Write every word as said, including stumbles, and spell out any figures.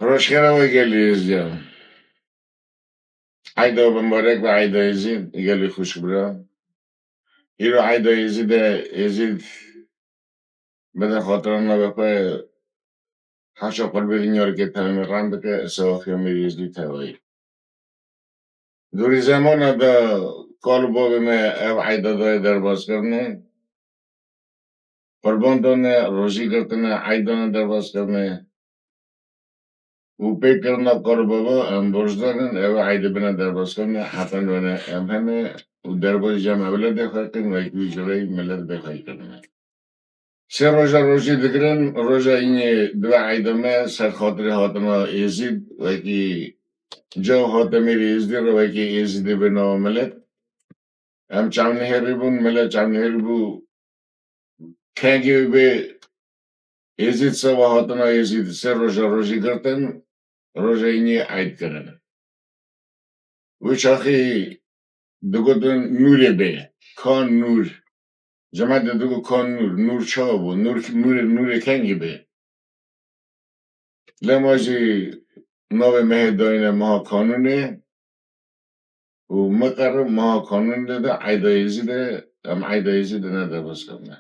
Rojxera we gelî Êzdiyan. Eyda mubarek ve eyda Êzîd, gelî xwişk bira. Îro eyda Êzîd e, Êzîd bide xatira navê xwe, haşa qurbê dinyarikê tevmî ran bike, sewaxiya mîr Êzîdî tevayî. Dûrî zemana de kal û bavê me ev eyda dayê derbas kirine, qurban dane, rojî girtine, eyd dane derbas kirine. Û pê kirina kal û bava em borcdar in, ew eydê bine derbas kirine, hetan wene em hene û derbasî cem ewledê xwe kirin, wekî wî ji rey milet bê xwe kirine. Sê roja rojî digirin, roja înê dibe eyda me ser xatirê hatina Êzîd, wekî caw hate mîrê Êzidî re, wekî Êzidî bê nava milet. Em çavnihêrî bûn, milet çavnihêrî bû. Kengê wî bê Êzîd seba hatina Êzîd sê roja rojî girtin, roja înê eyd kirin. Wî çaxî digotin Nûrê bê, Kan Nûr. Cemaetê digot Kan Nûr, Nûr çawa bû? Nûr, Nûrê, Nûrê kengî bê? Lê ma jî navê mehê dayîne meha Kanûnê û miqerim meha Kanûnê de eyda Êzîdê, em eyda Êzîdê ne derbas kirine.